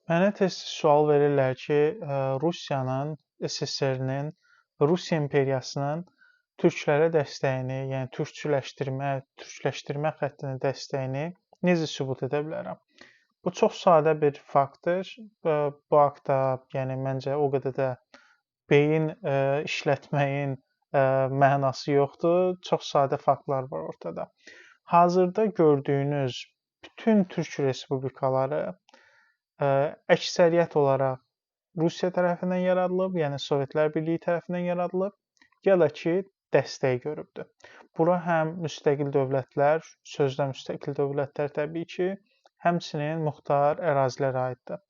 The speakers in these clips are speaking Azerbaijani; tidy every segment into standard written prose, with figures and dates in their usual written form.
Mənə tez sual verirlər ki, Rusiyanın, SSR-nin, Rusiya imperiyasının türklərə dəstəyini, yəni türkçüləşdirmə, türkləşdirmə xəttinin dəstəyini necə sübut edə bilərəm? Bu çox sadə bir faktdır. Bu haqda, yəni məncə o qədər də beyin işlətməyin mənası yoxdur. Çox sadə faktlar var ortada. Hazırda gördüyünüz bütün türk respublikaları əksəriyyət olaraq Rusiya tərəfindən yaradılıb, yəni Sovetlər Birliyi tərəfindən yaradılıb, ya da ki, dəstək görübdür. Bura həm müstəqil dövlətlər, sözdə müstəqil dövlətlər təbii ki, həmçinin muxtar ərazilər aiddir.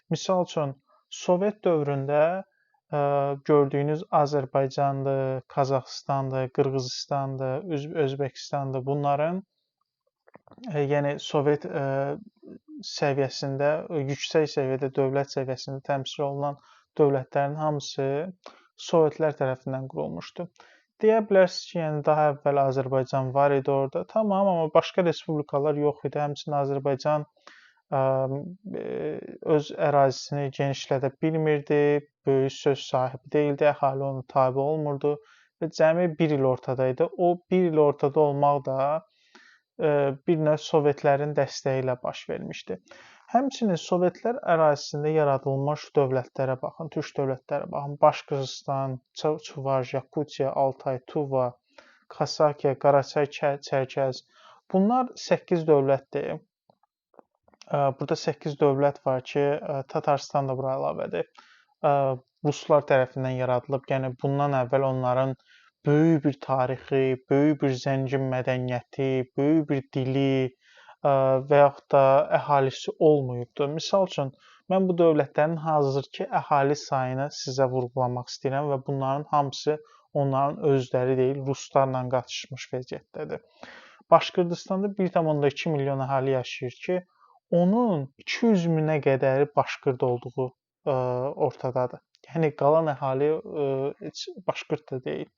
Misal üçün, Sovet dövründə gördüyünüz Azərbaycandır, Qazaxıstandır, Qırğızıstandır, Özbəkistandır. Bunların yəni Sovet səviyyəsində, yüksək səviyyədə, dövlət səviyyəsində təmsil olunan dövlətlərin hamısı Sovetlər tərəfindən qurulmuşdu. Deyə bilərsiniz ki, yəni daha əvvəl Azərbaycan var idi orada. Tamam, amma başqa respublikalar yox idi. Həmçinin Azərbaycan öz ərazisini genişlədə bilmirdi, böyük söz sahibi deyildi, əhali ona tabe olmurdu və cəmi bir il ortada idi. O bir il ortada olmaq da bir növ Sovetlərin dəstəyi ilə baş vermişdi. Həmçinin Sovetlər ərazisində yaradılmış dövlətlərə baxın, türk dövlətlərə baxın. Başqırtistan, Çuvaş, Yakutiya, Altay, Tuva, Kasakiya, Qaraçay, Çərkəz. Bunlar 8 dövlətdir. Burada 8 dövlət var ki, Tatarstan da bura əlavədir. Ruslar tərəfindən yaradılıb. Yəni bundan əvvəl onların böyük bir tarixi, böyük bir zəngin mədəniyyəti, böyük bir dili və yaxud da əhalisi olmayıbdır. Misal üçün, mən bu dövlətlərin hazırki əhali sayını sizə vurğulamaq istəyirəm və bunların hamısı onların özləri deyil, ruslarla qatışmış vəziyyətdədir. Başqırdistanda 1,2 milyon əhali yaşayır ki, onun 200 minə qədəri başqırd olduğu ortadadır. Yəni qalan əhali heç başqırd da deyil,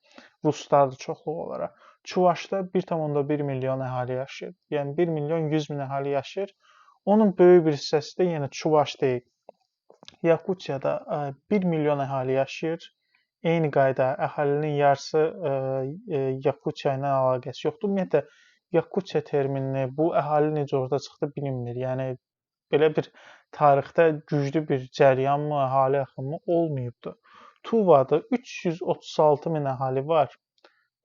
ruslardır çoxluq olaraq. Çuvaşda 1,1 milyon əhali yaşayır. Yəni 1 milyon 100 min əhali yaşayır. Onun böyük bir hissəsi də yenə Çuvaş deyil. Yakutiyada 1 milyon əhali yaşayır. Eyni qayda əhalinin yarısı Yakutiya ilə əlaqəsi yoxdur. Ümumiyyətlə Yakutiya terminini, bu əhali necə orada çıxdı bilinmir. Yəni belə bir tarixdə güclü bir cəryan mı, əhali axımı olmayıbdır. Tuvada 336 min əhali var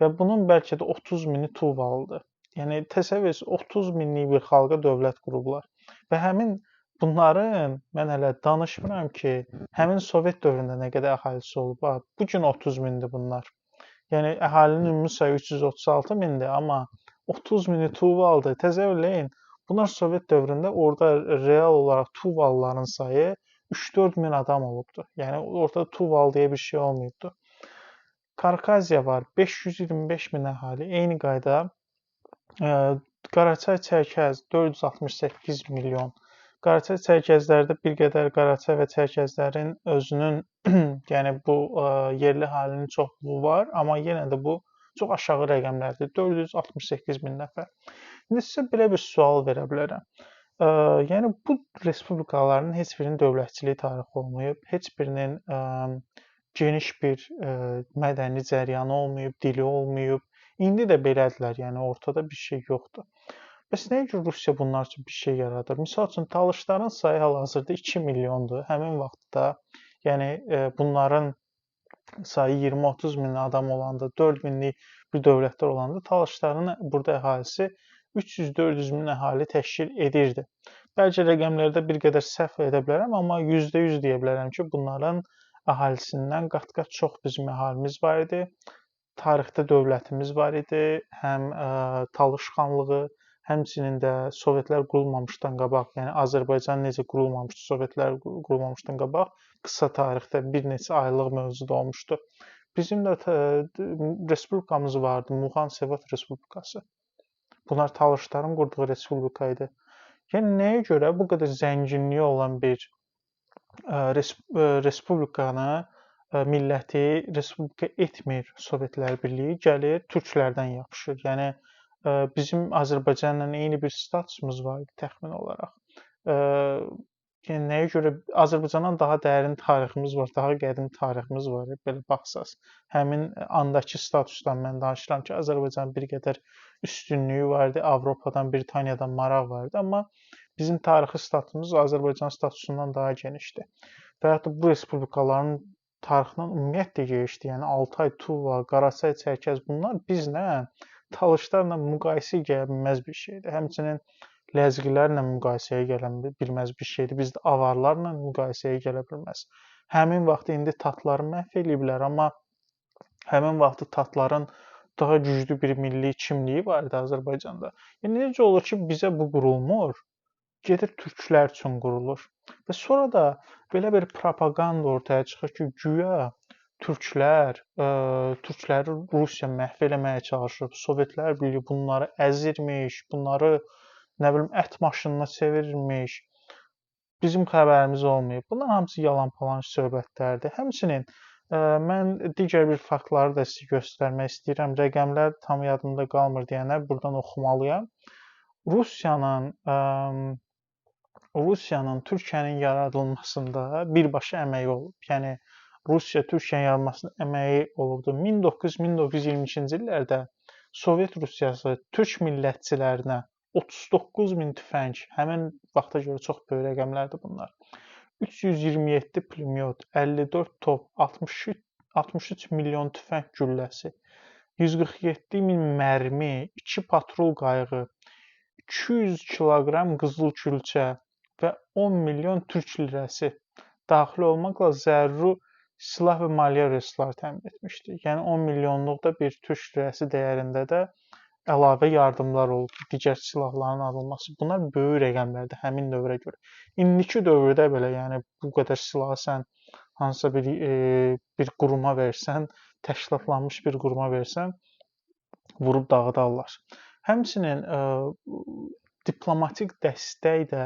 və bunun bəlkə də 30 mini Tuvalıdır. Yəni təsəvvür edin, 30 minlik bir xalqa dövlət qurublar. Və həmin bunların, mən hələ danışmıram ki, həmin Sovet dövründə nə qədər əhalisi olub. Bu gün 30 mindir bunlar. Yəni əhalinin ümumi sayı 336 mindir, amma 30 mini Tuvalıdır. Təsəvvür eləyin. Bunlar Sovet dövründə orada real olaraq Tuvalıların sayı 3-4 min adam olubdur. Yəni orada Tuvalı deyə bir şey olmayıbdır. Karkaziya var, 525 min əhali. Eyni qayda Qaraçay Çərkəz 468 milyon. Qaraçay Çərkəzlərdə bir qədər Qaraçay və Çərkəzlərin özünün yəni bu yerli əhalinin çoxluğu var, amma yenə də bu çox aşağı rəqəmlərdir. 468 min nəfər. İndi sizə belə bir sual verə bilərəm. Yəni bu respublikaların heç birinin dövlətçilik tarixi olmayıb, heç birinin geniş bir mədəni cəryanı olmayıb, dili olmayıb. İndi də belədirlər, yəni ortada bir şey yoxdur. Bəs nəyə görə Rusiya bunlar üçün bir şey yaradır? Misal üçün, talışların sayı hal-hazırda 2 milyondur. Həmin vaxtda, yəni bunların sayı 20-30 min adam olanda, 4 minlik bir dövlətlər olanda talışların burada əhalisi 300-400 min əhali təşkil edirdi. Bəlkə rəqəmlərdə bir qədər səhv edə bilərəm, amma %100 deyə bilərəm ki, bunların əhalisindən qat-qat çox bizim əhalimiz var idi. Tarixdə dövlətimiz var idi, həm Talış xanlığı, həmçinin də Sovetlər qurulmamışdan qabaq, yəni Azərbaycan necə qurulmamışdı, Sovetlər qurulmamışdan qabaq qısa tarixdə bir neçə aylıq mövcud olmuşdu. Bizim də respublikamız vardı, Muğan Sevat Respublikası. Bunlar Talışların qurduğu respublika idi. Yəni nəyə görə bu qədər zənginliyi olan bir respublikanı, milləti respublika etmir Sovetlər Birliyi, gəlir türklərdən yapışır. Yəni bizim Azərbaycanla eyni bir statusumuz var idi təxmin olaraq. Yəni nəyə görə Azərbaycandan daha dərin tariximiz var, daha qədim tariximiz var, belə baxsaz. Həmin andakı statusdan mən danışıram ki, Azərbaycanın bir qədər üstünlüyü var idi, Avropadan, Britaniyadan maraq var idi, amma bizim tarixi statusumuz Azərbaycan statusundan daha genişdir. Və yaxud da bu respublikaların tarixindən ümumiyyətlə genişdir. Yəni Altay, Tuva, Qaraçay, Çərkəz bunlar bizlə Talışlarla müqayisəyə gələ bilməz bir şeydir. Həmçinin Ləzgilərlə müqayisəyə gələ bilməz bir şeydir. Bizdə avarlarla müqayisəyə gələ bilməz. Həmin vaxt indi tatları məhv eləyiblər, amma həmin vaxtı tatların daha güclü bir milli kimliyi var idi Azərbaycanda. Yəni necə olur ki, bizə bu qurulmur, gedir türklər üçün qurulur. Və sonra da belə bir propaganda ortaya çıxır ki, güya türklər, türkləri Rusiya məhv eləməyə çalışıb, Sovetlər Birliyi bunları əzirmiş, bunları nə bilim ət maşınına çevirirmiş. Bizim xəbərimiz olmayıb. Bunlar hamısı yalan-palan söhbətlərdir. Həmçinin mən digər bir faktları da sizə göstərmək istəyirəm. Rəqəmlər tam yadımda qalmır deyənlər buradan oxumalıyam. Rusiyanın Türkiyənin yaradılmasında birbaşa əməyi olub. Yəni Rusiya Türkiyənin yaranmasında əməyi olubdu. 1900-1922-ci illərdə Sovet Rusiyası türk millətçilərinə 39 min tüfəng, həmin vaxta görə çox böyük rəqəmlərdir bunlar. 327 pulemyot, 54 top, 63 milyon tüfəng gülləsi, 147 min mərmi, 2 patrul qayığı, 200 kiloqram qızıl külçə və 10 milyon türk lirəsi daxil olmaqla zəruri silah və maliyyə resursları təmin etmişdi. Yəni 10 milyonluq da bir türk lirəsi dəyərində də əlavə yardımlar oldu, digər silahların alınması. Bunlar böyük rəqəmlərdir həmin dövrə görə. İndiki dövrdə belə, yəni bu qədər silahı sən hansısa bir quruma versən, təşkilatlanmış bir quruma versən, vurub dağıdarlar. Həmçinin diplomatik dəstək də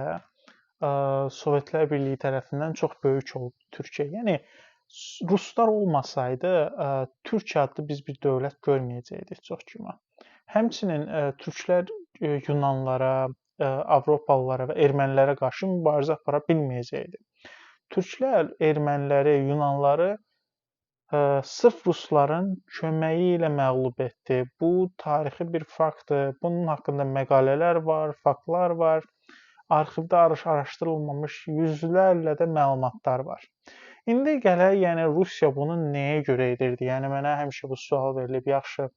Sovetlər Birliyi tərəfindən çox böyük oldu Türkiyə. Yəni ruslar olmasaydı Türkiyə adlı biz bir dövlət görməyəcəkdik çox güman. Həmçinin türklər Yunanlara, Avropalılara və ermənilərə qarşı mübarizə apara bilməyəcəkdi. Türklər erməniləri, Yunanları sırf rusların köməyi ilə məğlub etdi. Bu tarixi bir faktdır. Bunun haqqında məqalələr var, faktlar var. Arxivdə araşdırılmamış yüzlərlə də məlumatlar var. İndi gələk, yəni Rusiya bunu nəyə görə edirdi? Yəni mənə həmişə bu sual verilib. Yaxşı,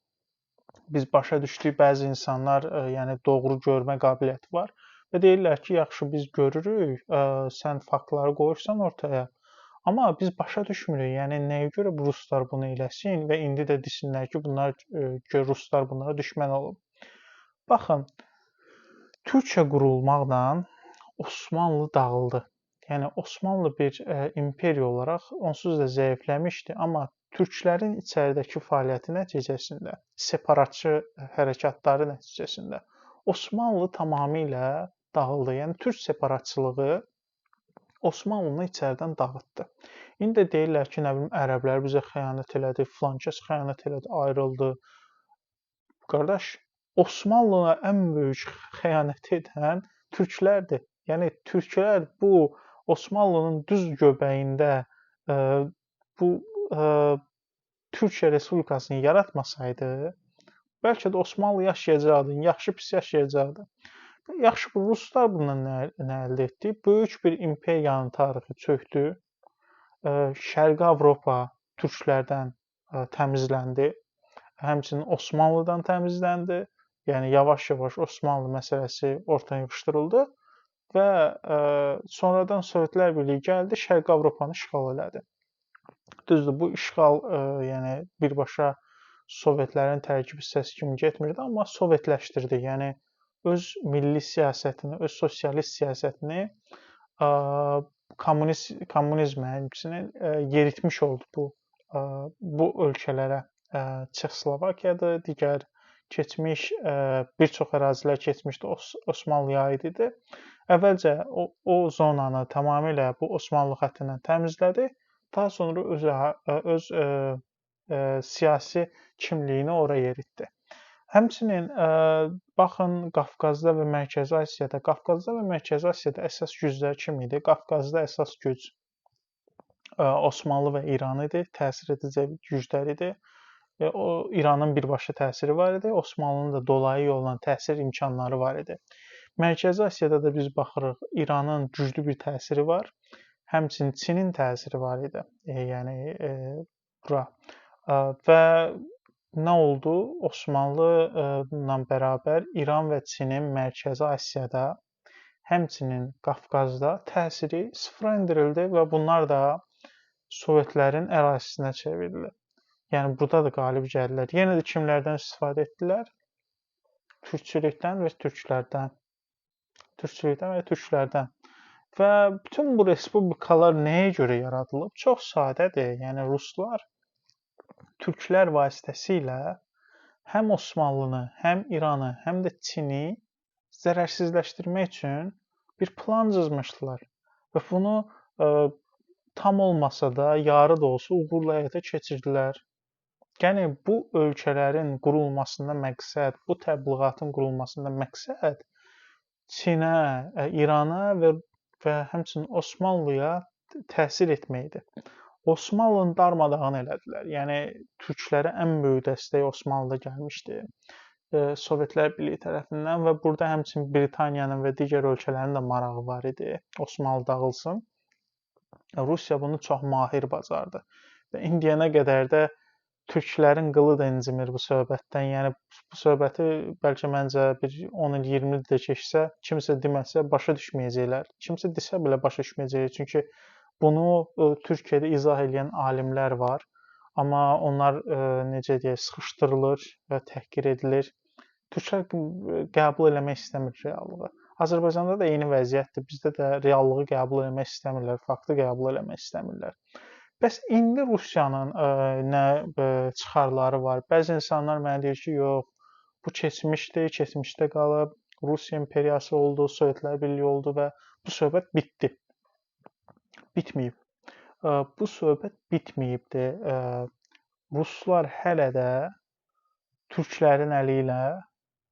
biz başa düşdük, bəzi insanlar yəni doğru görmə qabiliyyəti var və deyirlər ki, yaxşı biz görürük, sən faktları qoyursan ortaya, amma biz başa düşmürük. Yəni nəyə görə bu ruslar bunu eləsin və indi də desinlər ki, bunlar ruslar bunlara düşmən olub. Baxın, Türkiyə qurulmaqla Osmanlı dağıldı. Yəni Osmanlı bir imperiya olaraq onsuz da zəifləmişdi, amma türklərin içəridəki fəaliyyəti nəticəsində, separatçı hərəkatları nəticəsində Osmanlı tamamilə dağıldı. Yəni türk separatçılığı Osmanlını içəridən dağıtdı. İndi də deyirlər ki, nə bilim ərəblər bizə xəyanət elədi, filankəs xəyanət elədi, ayrıldı. Qardaş, Osmanlıya ən böyük xəyanət edən türklərdir. Yəni türklər bu Osmanlının düz göbəyində bu Türkiyə Respublikasını yaratmasaydı, bəlkə də Osmanlı yaşayacaqdı, yaxşı pis yaşayacaqdı. Yaxşı, bu ruslar bundan nə əldə etdi? Böyük bir imperiyanın tarixi çökdü. Şərqi Avropa türklərdən təmizləndi. Həmçinin Osmanlıdan təmizləndi. Yəni yavaş-yavaş Osmanlı məsələsi ortaya yığışdırıldı və sonradan Sovetlər Birliyi gəldi, Şərqi Avropanı işğal elədi. Düzdür, bu işğal yəni birbaşa Sovetlərin tərkib hissəsi kimi getmirdi, amma sovetləşdirdi. Yəni öz milli siyasətini, öz sosialist siyasətini kommunizmə həmçinin yeritmiş oldu bu ölkələrə. Çexoslovakiyadır, digər keçmiş bir çox ərazilər keçmişdə Osmanlıya aid idi. Əvvəlcə o zonanı tamamilə bu Osmanlı xəttindən təmizlədi. Daha sonra öz siyasi kimliyini ora yeritdi. Həmçinin baxın Qafqazda və Mərkəzi Asiyada, Qafqazda və Mərkəzi Asiyada əsas güclər kim idi? Qafqazda əsas güc Osmanlı və İran idi, təsir edəcək güclər idi. O İranın birbaşa təsiri var idi, Osmanlının da dolayı yolla təsir imkanları var idi. Mərkəzi Asiyada da biz baxırıq, İranın güclü bir təsiri var, həmçinin Çinin təsiri var idi. Yəni bura. Və nə oldu? Osmanlı ilə bərabər İran və Çinin Mərkəzi Asiyada, həmçinin Qafqazda təsiri sıfıra endirildi və bunlar da Sovetlərin ərazisinə çevrildi. Yəni burada da qalib gəldilər. Yenə də kimlərdən istifadə etdilər? Türkçülükdən və türklərdən. Türkçülükdən və türklərdən. Və bütün bu respublikalar nəyə görə yaradılıb? Çox sadədir. Yəni ruslar türklər vasitəsilə həm Osmanlını, həm İranı, həm də Çini zərərsizləşdirmək üçün bir plan cızmışdılar. Və bunu tam olmasa da, yarı da olsa uğurla həyata keçirdilər. Yəni bu ölkələrin qurulmasında məqsəd, bu təbliğatın qurulmasında məqsəd Çinə, İrana və həmçinin Osmanlıya təsir etməkdir. Osmanlını darmadağın elədilər. Yəni türklərə ən böyük dəstək Osmanlıda gəlmişdi. Sovetlər Birliyi tərəfindən və burada həmçinin Britaniyanın və digər ölkələrin də marağı var idi. Osmanlı dağılsın. Rusiya bunu çox mahir bacardı. Və indiyənə qədər də türklərin qılı da incimir bu söhbətdən. Yəni bu söhbəti bəlkə məncə bir 10 il, 20 il də keçsə, kimsə deməsə başa düşməyəcəklər. Kimsə desə belə başa düşməyəcəklər. Çünki bunu Türkiyədə izah eləyən alimlər var. Amma onlar necə deyək, sıxışdırılır və təhqir edilir. Türklər qəbul eləmək istəmir reallığı. Azərbaycanda da eyni vəziyyətdir. Bizdə də reallığı qəbul eləmək istəmirlər, faktı qəbul eləmək istəmirlər. Bəs indi Rusiyanın nə çıxarları var? Bəzi insanlar mənə deyir ki, yox, bu keçmişdir, keçmişdə qalıb, Rusiya imperiyası oldu, Sovetlər Birliyi oldu və bu söhbət bitdi. Bitməyib. Bu söhbət bitməyibdir. Ruslar hələ də türklərin əli ilə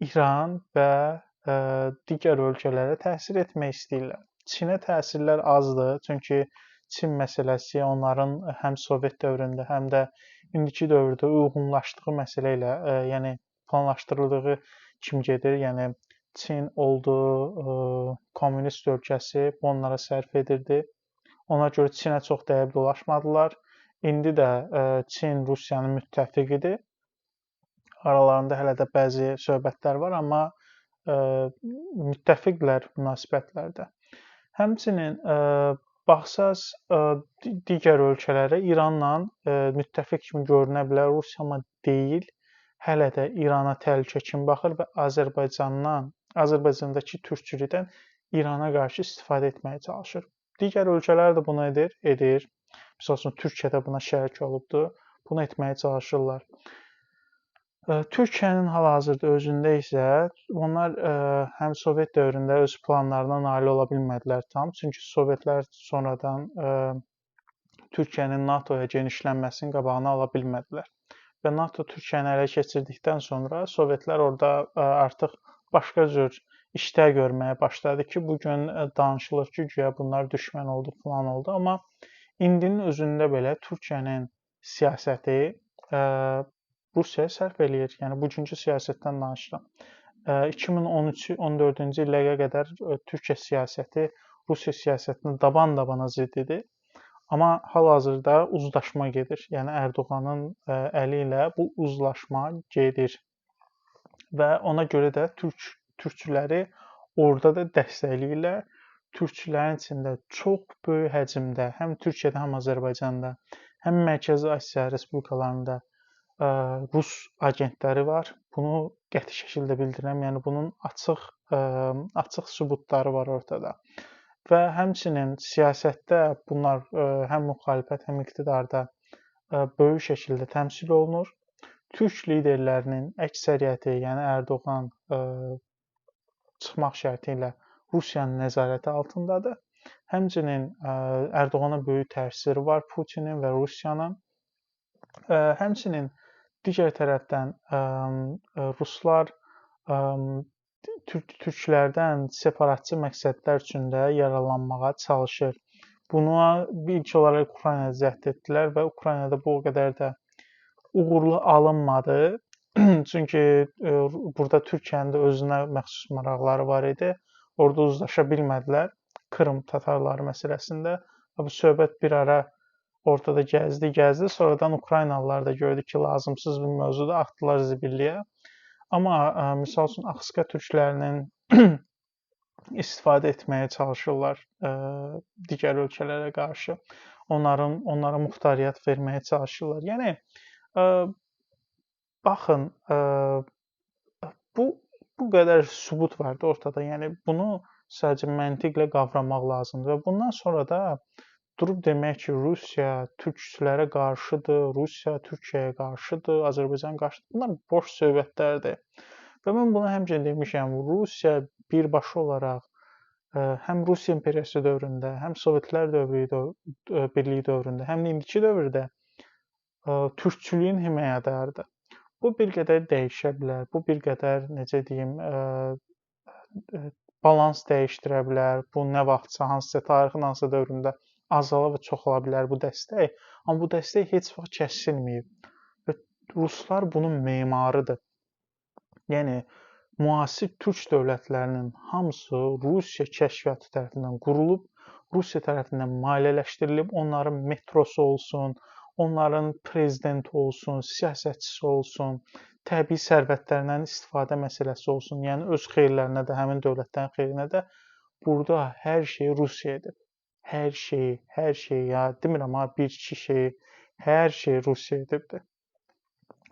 İran və digər ölkələrə təsir etmək istəyirlər. Çinə təsirlər azdır, çünki Çin məsələsi onların həm Sovet dövründə, həm də indiki dövrdə uyğunlaşdığı məsələ ilə, yəni planlaşdırıldığı kimi gedir. Yəni Çin oldu kommunist ölkəsi, bu onlara sərf edirdi. Ona görə Çinə çox dəyib dolaşmadılar. İndi də Çin Rusiyanın müttəfiqidir. Aralarında hələ də bəzi söhbətlər var, amma müttəfiqlər münasibətlərdə. Həmçinin baxsaz digər ölkələrə İranla müttəfiq kimi görünə bilər, Rusiya amma deyil. Hələ də İrana təhlükə kimi baxır və Azərbaycandakı türkçülükdən İrana qarşı istifadə etməyə çalışır. Digər ölkələr də bunu edir, edir. Misal üçün, Türkiyə də buna şərik olubdur. Bunu etməyə çalışırlar. Türkiyənin hal-hazırda özündə isə onlar həm Sovet dövründə öz planlarına nail ola bilmədilər tam. Çünki Sovetlər sonradan Türkiyənin NATO-ya genişlənməsinin qabağını ala bilmədilər. Və NATO Türkiyəni ələ keçirdikdən sonra Sovetlər orada artıq başqa cür işlər görməyə başladı ki, bugün danışılır ki, güya bunlar düşmən oldu, falan oldu. Amma indinin özündə belə Türkiyənin siyasəti Rusiyaya sərf eləyir. Yəni bugünkü siyasətdən danışıram. 2013-14-cü illərə qədər Türkiyə siyasəti Rusiya siyasətinə daban-dabana zidd idi. Amma hal-hazırda uzlaşma gedir. Yəni Ərdoğanın əli ilə bu uzlaşma gedir. Və ona görə də türkçüləri orada da dəstəkləyirlər. Türkçülərin içində çox böyük həcmdə, həm Türkiyədə, həm Azərbaycanda, həm Mərkəzi Asiya respublikalarında Rus agentləri var. Bunu qəti şəkildə bildirirəm. Yəni bunun açıq sübutları var ortada. Və həmçinin siyasətdə bunlar həm müxalifət, həm iqtidarda böyük şəkildə təmsil olunur. Türk liderlərinin əksəriyyəti, yəni Ərdoğan çıxmaq şərti ilə Rusiyanın nəzarəti altındadır. Həmçinin Ərdoğana böyük təsiri var Putinin və Rusiyanın. Həmçinin Digər tərəfdən ruslar türklərdən separatçı məqsədlər üçün də yararlanmağa çalışır. Buna ilk olaraq Ukraynada cəhd etdilər və Ukraynada bu o qədər də uğurlu alınmadı. Çünki burada Türkiyənin də özünə məxsus maraqları var idi. Orada uzlaşa bilmədilər Krım tatarları məsələsində. Və bu söhbət bir ara ortada gəzdi. Sonradan Ukraynalılar da gördü ki, lazımsız bir mövzudur, atdılar zibilliyə. Amma misal üçün Axıska türklərinin istifadə etməyə çalışırlar digər ölkələrə qarşı. Onlara muxtariyyət verməyə çalışırlar. Yəni baxın, bu qədər sübut vardı ortada. Yəni bunu sadəcə məntiqlə qavramaq lazımdır və bundan sonra da durub demək ki, Rusiya türkçülərə qarşıdır, Rusiya Türkiyəyə qarşıdır, Azərbaycan qarşıdır. Bunlar boş söhbətlərdir. Və mən bunu həmçinin demişəm, Rusiya birbaşa olaraq həm Rusiya imperiyası dövründə, həm Sovetlər Birliyi dövründə, həm də indiki dövrdə türkçülüyün himayədarıdır. Bu bir qədər dəyişə bilər, bu bir qədər, necə deyim, balans dəyişdirə bilər. Bu nə vaxtsa, hansısa tarixin hansısa dövründə azala və çoxala bilər bu dəstək. Amma bu dəstək heç vaxt kəsilməyib. Və ruslar bunun memarıdır. Yəni, müasir türk dövlətlərinin hamısı Rusiya kəşfiyyatı tərəfindən qurulub, Rusiya tərəfindən maliyyələşdirilib, onların metrosu olsun, onların prezidenti olsun, siyasətçisi olsun, təbii sərvətlərindən istifadə məsələsi olsun, yəni öz xeyirlərinə də, həmin dövlətlərin xeyrinə də burada hər şeyi Rusiya edib. Hər şeyi, ya demirəm ha, bir-iki şeyi, hər şeyi Rusiya edibdir.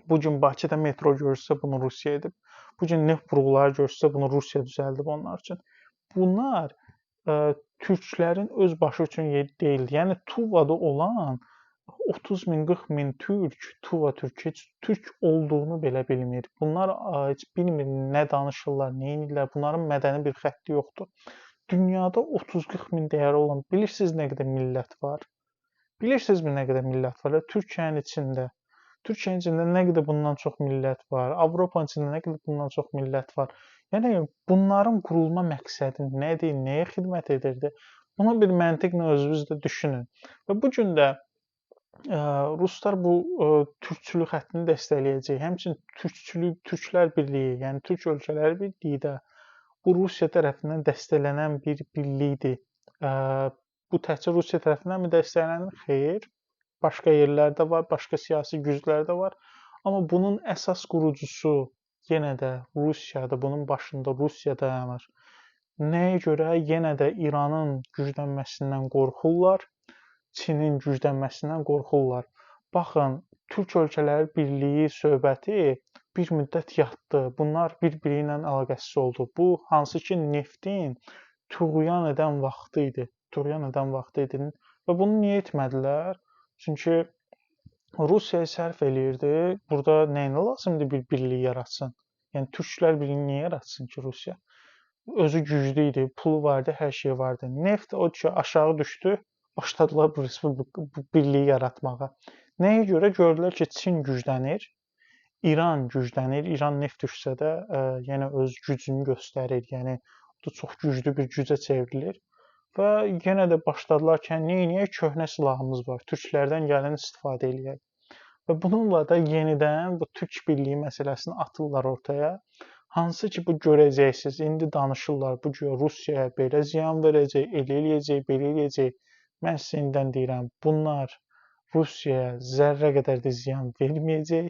Bugün Bakıda metro görürsə, bunu Rusiya edib. Bugün neft burğuları görürsə, bunu Rusiya düzəldib onlar üçün. Bunlar türklərin öz başı üçün deyildi. Yəni Tuvada olan 30 min, 40 min türk, Tuva türkü heç türk olduğunu belə bilmir. Bunlar heç bilmir nə danışırlar, nə edirlər. Bunların mədəni bir xətti yoxdur. Dünyada 30-40 min dəyəri olan, bilirsiniz nə qədər millət var? Bilirsinizmi nə qədər millət var? Türkiyənin içində. Türkiyənin içində nə qədər bundan çox millət var? Avropanın içində nə qədər bundan çox millət var? Yəni bunların qurulma məqsədi nədir? Nəyə xidmət edirdi? Bunu bir məntiqlə özünüz də düşünün. Və bu gün də ruslar bu türkçülük xəttini dəstəkləyəcək. Həmçinin türkçülük, Türklər Birliyi, yəni Türk ölkələri birliyi də bu Rusiya tərəfindən dəstəklənən bir birlikdir. Bu təkcə Rusiya tərəfindən mi dəstəklənir? Xeyr. Başqa yerlərdə var, başqa siyasi güclər də var. Amma bunun əsas qurucusu yenə də Rusiyadır. Bunun başında Rusiya dayanır. Nəyə görə? Yenə də İranın güclənməsindən qorxurlar, Çinin güclənməsindən qorxurlar. Baxın, Türk ölkələri birliyi söhbəti bir müddət yatdı. Bunlar bir-biri ilə əlaqəsiz oldu. Bu, hansı ki, neftin tuğyan edən vaxtı idi. Tuğyan edən vaxtı idi. Və bunu niyə etmədilər? Çünki Rusiyaya sərf eləyirdi. Burada nəyinə lazımdır bir birlik yaratsın? Yəni, Türklər birliyi niyə yaratsın ki, Rusiya? Özü güclü idi, pulu vardı, hər şey vardı. Neft o ki, aşağı düşdü, başladılar bu birliyi yaratmağa. Nəyə görə? Gördülər ki, Çin güclənir, İran güclənir. İran neft düşsə də yenə öz gücünü göstərir. Yəni, o da çox güclü bir gücə çevrilir. Və yenə də başladılar ki, niyə köhnə silahımız var, türklərdən gələn istifadə eləyək. Və bununla da yenidən bu Türk birliyi məsələsini atırlar ortaya. Hansı ki, bu görəcəksiniz, indi danışırlar, bu güya Rusiyaya belə ziyan verəcək, elə eləyəcək, belə eləyəcək. Mən sizə indidən deyirəm, bunlar Rusiyaya zərrə qədər də ziyan verməyəcək,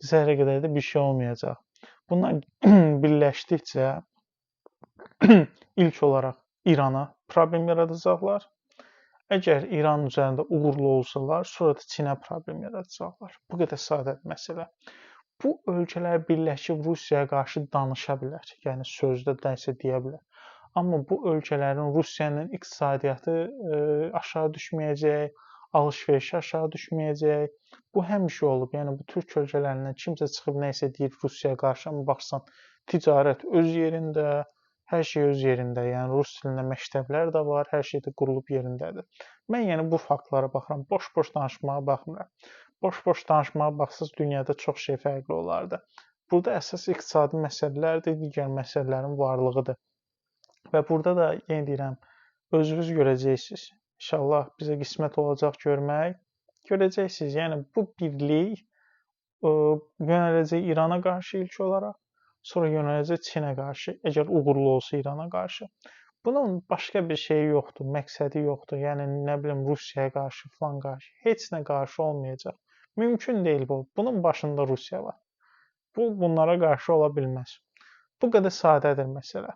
zərrə qədər də bir şey olmayacaq. Bunlar birləşdikcə ilk olaraq İrana problem yaradacaqlar. Əgər İran üzərində uğurlu olsalar, sonra da Çinə problem yaradacaqlar. Bu qədər sadə bir məsələ. Bu ölkələr birləşib Rusiyaya qarşı danışa bilər. Yəni sözdə nəsə deyə bilər. Amma bu ölkələrin Rusiyanın iqtisadiyyatı aşağı düşməyəcək, alış-verişi aşağı düşməyəcək. Bu həmişə olub. Yəni bu türk ölkələrindən kimsə çıxıb nəsə deyir Rusiyaya qarşı, amma baxsan ticarət öz yerində, hər şey öz yerində. Yəni rus dilində məktəblər də var, hər şey də qurulub yerindədir. Mən yəni bu faktlara baxıram, boş-boş danışmağa baxmıram. Boş-boş danışmağa baxsaz dünyada çox şey fərqli olardı. Burada əsas iqtisadi məsələlərdir, digər məsələlərin varlığıdır. Və burada da yenə deyirəm, özünüz görəcəksiniz. İnşallah bizə qismət olacaq görmək. Görəcəksiniz. Yəni bu birlik yönələcək İrana qarşı ilk olaraq, sonra yönələcək Çinə qarşı, əgər uğurlu olsa İrana qarşı. Bunun başqa bir şeyi yoxdur, məqsədi yoxdur. Yəni nə bilim Rusiyaya qarşı falan qarşı, heç nə qarşı olmayacaq. Mümkün deyil bu. Bunun başında Rusiya var. Bu bunlara qarşı ola bilməz. Bu qədər sadədir məsələ.